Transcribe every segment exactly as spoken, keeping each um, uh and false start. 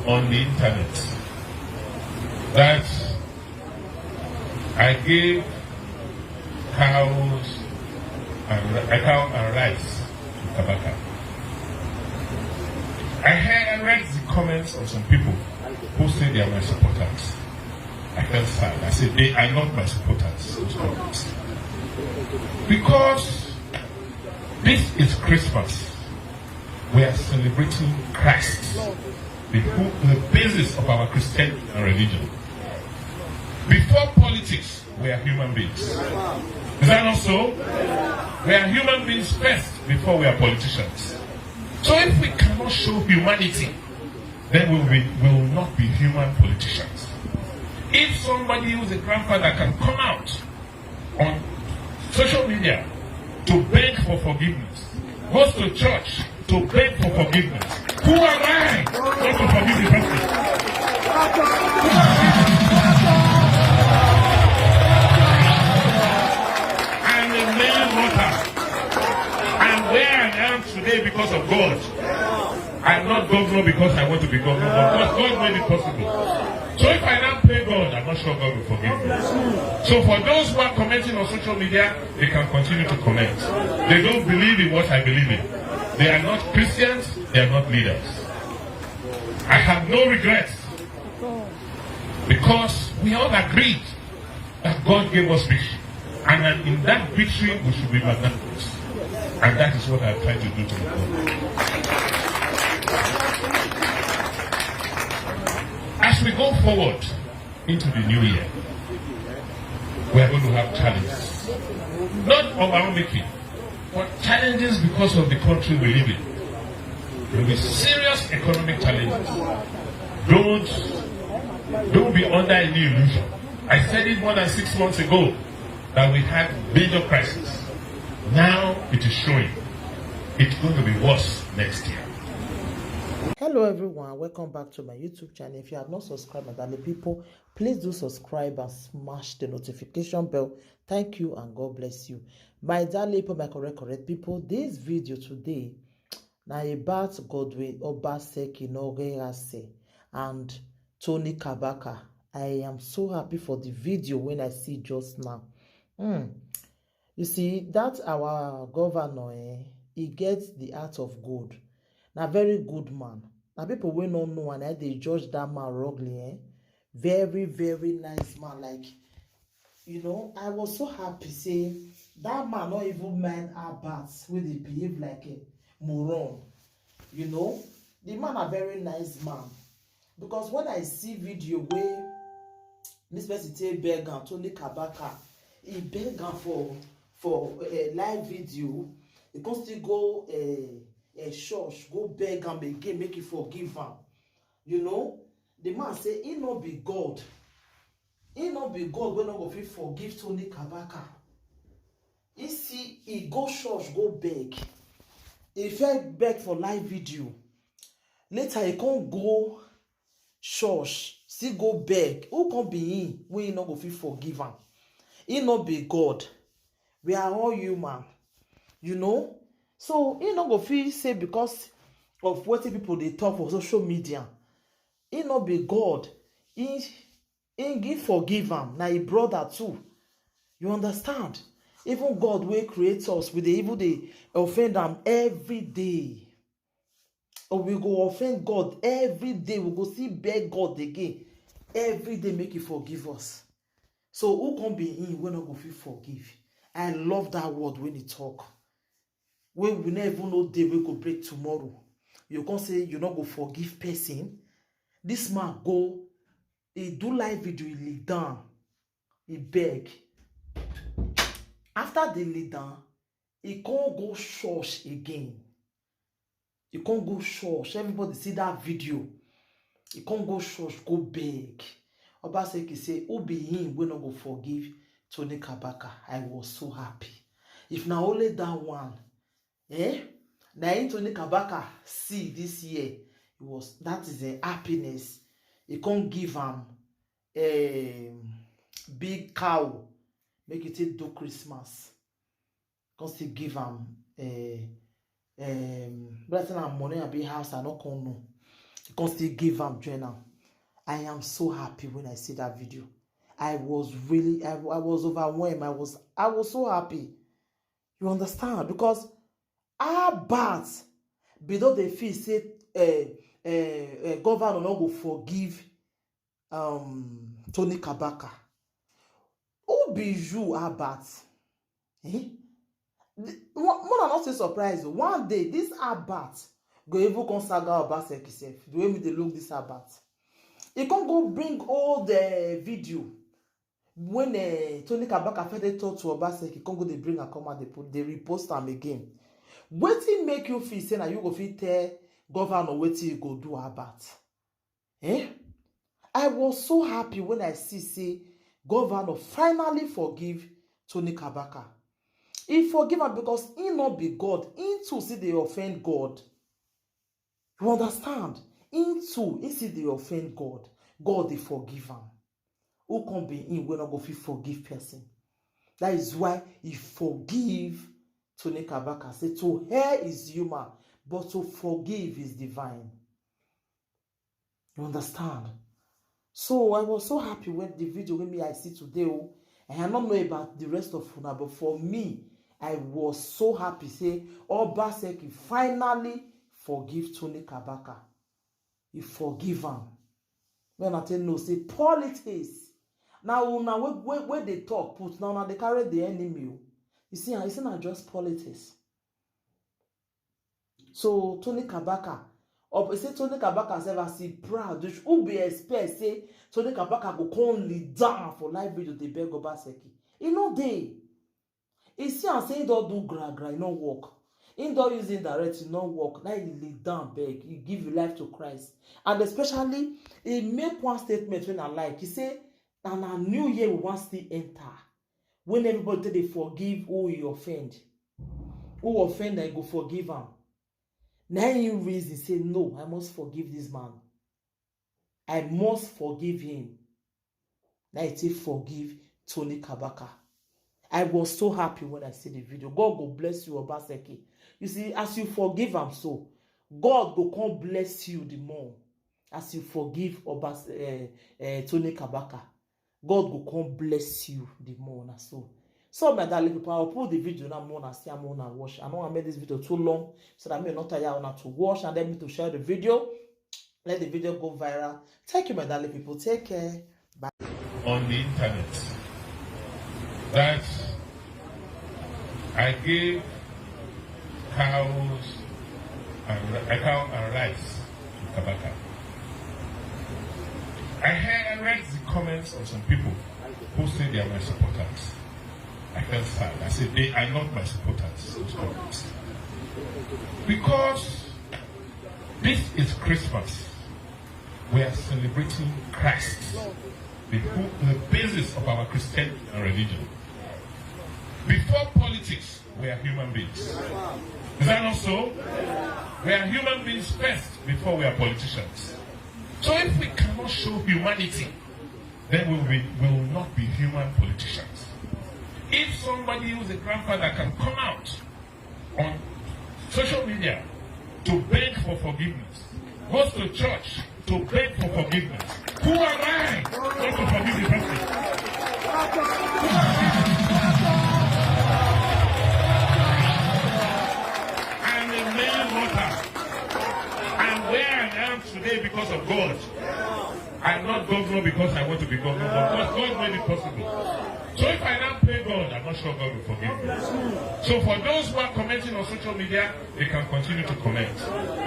on the internet that I gave cows and a cow and rice to Kabaka. I heard, I read the comments of some people who say they are my supporters. I felt sad. I said, "They are not my supporters." Because this is Christmas. We are celebrating Christ, the, who, the basis of our Christian religion. Before politics, we are human beings. Is that not so? We are human beings first before we are politicians. So if we cannot show humanity, then we will, we will not be human politicians. If somebody who's a grandfather can come out on social media to beg for forgiveness, goes to church to beg for forgiveness, who am I not to forgive the person? I'm a mere mortal. I'm where I am today because of God. I'm not governor because I want to be governor, but God, God made it possible. So if I now pay God, I'm not sure God will forgive me. So for those who are commenting on social media, they can continue to comment. They don't believe in what I believe in. They are not Christians, they are not leaders. I have no regrets because we all agreed that God gave us victory. And in that victory, we should be magnanimous. And that is what I try to do to the world. As we go forward into the new year, we are going to have challenges. Not of our own making, but challenges because of the country we live in. There will be serious economic challenges. Don't, don't be under any illusion. I said it more than six months ago that we had major crisis. Now it is showing. It's going to be worse next year. Hello everyone, welcome back to my YouTube channel. If you have not subscribed, my darling people, please do subscribe and smash the notification bell. Thank you and God bless you. My darling people, my correct, correct people, this video today now about Godwin Obaseki Nogeyase and Tony Kabaka. I am so happy for the video when I see just now. Hmm. You see, that our governor, eh, he gets the heart of gold. Now, very good man. Now, people wey no know and I dey judge that man wrongly, eh? Very, very nice man. Like, you know, I was so happy say that man not even mind our bats wey dey behave like a moron. You know, the man a very nice man. Because when I see video wey this person take beg am, Tony Kabaka, he beg am for for uh, live video, he come still go uh, uh, church, go beg am again, make he forgive am. You know, the man say he no be God. He no be God wey no go fit forgive Tony Kabaka. He see, he go church, go beg. He first beg for live video. Later, he come go church, still go beg. Who come be him wey he no go fit forgive am? He no be God. We are all human, you know? So, he no go fit say because of wetin people dey talk for social media. He no be God. He, he give forgive am. Na him brother too. You understand? Even God wey create us, we dey even dey offend am every day. Or we go offend God every day. We go still beg God again. Every day make he forgive us. So who come be him wey no go fit forgive? I love that word when he talk. When we never even know day we go break tomorrow. You come say you no go forgive person. This man go, he do live video, he lay down, he beg. After the lay down, he can't go church again. He can't go church. Everybody see that video. He can't go church, go beg. Obaseki say, who be him wey no go forgive Tony Kabaka? I was so happy. If na only that one, eh? Na him Tony Kabaka see this year. It was, that is a happiness. He can't give am a big cow. Make it take do Christmas. Come still give am eh, um, whether say na money abi house, I no come know. He come still give am join am. I am so happy when I see that video. I was really, I, I was overwhelmed. I was, I was so happy. You understand? Because Albert bin don dey feel say uh, uh, uh, governor no go forgive um, Tony Kabaka. Who be you, Albert? Eh? Mona not say surprise. One day, this Albert go even come saga Obaseki sef. The way me dey look this Albert, he come go bring all the video when uh, Tony Kabaka first dey talk to Obaseki, come go dey bring am come out, dey put, dey repost am again. Wetin make you feel say na you go fit tell governor wetin you go do about? Eh? I was so happy when I see say governor finally forgive Tony Kabaka. He forgive am because he no be God. He too see dey offend God. You understand? He too, he see dey offend God. God dey forgive am. Who come be him wey no go fit forgive person? That is why he forgive Tony Kabaka. Say to err is human, but to forgive is divine. You understand? So I was so happy when the video wey me I see today. Oh, and I don't know about the rest of una, but for me, I was so happy. Say Obaseki finally forgive Tony Kabaka. He forgive am. When I tell no say politics. Now una wey wey wey dey talk put now una dey carry the enemy. Oh. You see, you see na just politics. So Tony Kabaka, or say Tony Kabaka sef as he proud, who be expect say Tony Kabaka go come lead down for live video dey beg Obaseki? E no dey. E see am say he don do gra gra, e no work. He don use indirect, e no work. Now he lead down beg, he give him life to Christ. And especially, he make one statement when I like. He say, and a new year we wan still enter. When everybody take dey forgive who he offend. Who offend, I go forgive am. Na him reason say, no, I must forgive this man. I must forgive him. Na him take forgive Tony Kabaka. I was so happy when I see the video. God go bless you, Obaseki. You see, as you forgive am so, God go come bless you the more as you forgive Obas uh, uh, Tony Kabaka. God go come bless you the more na so. So my darling people, I'll put the video now more and see more and watch. I don't want to make this video too long so that me not tire una to watch and then me to share the video. Let the video go viral. Thank you, my darling people. Take care. Bye. On the internet that I gave cows and a cow and rice to Kabaka. I heard, I read the comments of some people who say they are my supporters. I felt sad. I said, they are not my supporters, those comments. Because this is Christmas. We are celebrating Christ, the, the basis of our Christian religion. Before politics, we are human beings. Is that not so? We are human beings first before we are politicians. So if we cannot show humanity, then we will, be, we will not be human politicians. If somebody who's a grandfather can come out on social media to beg for forgiveness, goes to church to beg for forgiveness, who am I not to forgive the person? I'm a mere mortal. I'm where I am today because of God. I'm not governor because I want to be governor, but God, God made it possible. So if I now pray God, I'm not sure God will forgive me. So for those who are commenting on social media, they can continue to comment.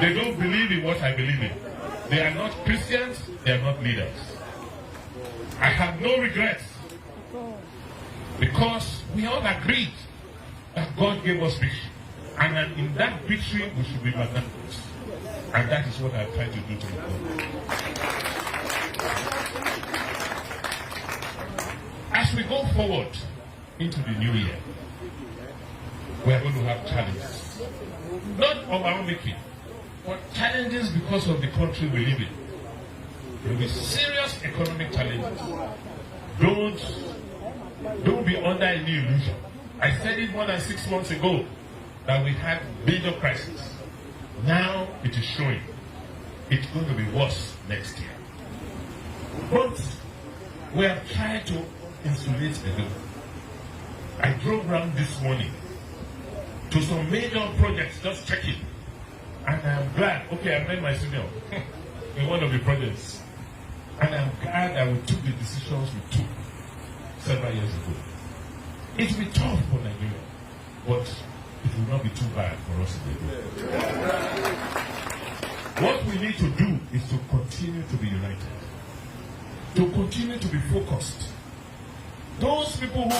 They don't believe in what I believe in. They are not Christians, they are not leaders. I have no regrets because we all agreed that God gave us victory. And in that victory, we should be magnanimous. And that is what I try to do to the world. As we go forward into the new year, we are going to have challenges. Not of our making, but challenges because of the country we live in. There will be serious economic challenges. Don't, don't be under any illusion. I said it more than six months ago that we had major crisis. Now it is showing. It's going to be worse next year. But we have tried to insulate the people. I drove around this morning to some major projects, just checking. And I'm glad. Okay, I met my senior in one of the projects. And I'm glad that we took the decisions we took several years ago. It will be tough for Nigeria, but it will not be too bad for us in Nigeria. What we need to do is to continue to be united, to continue to be focused. Those people who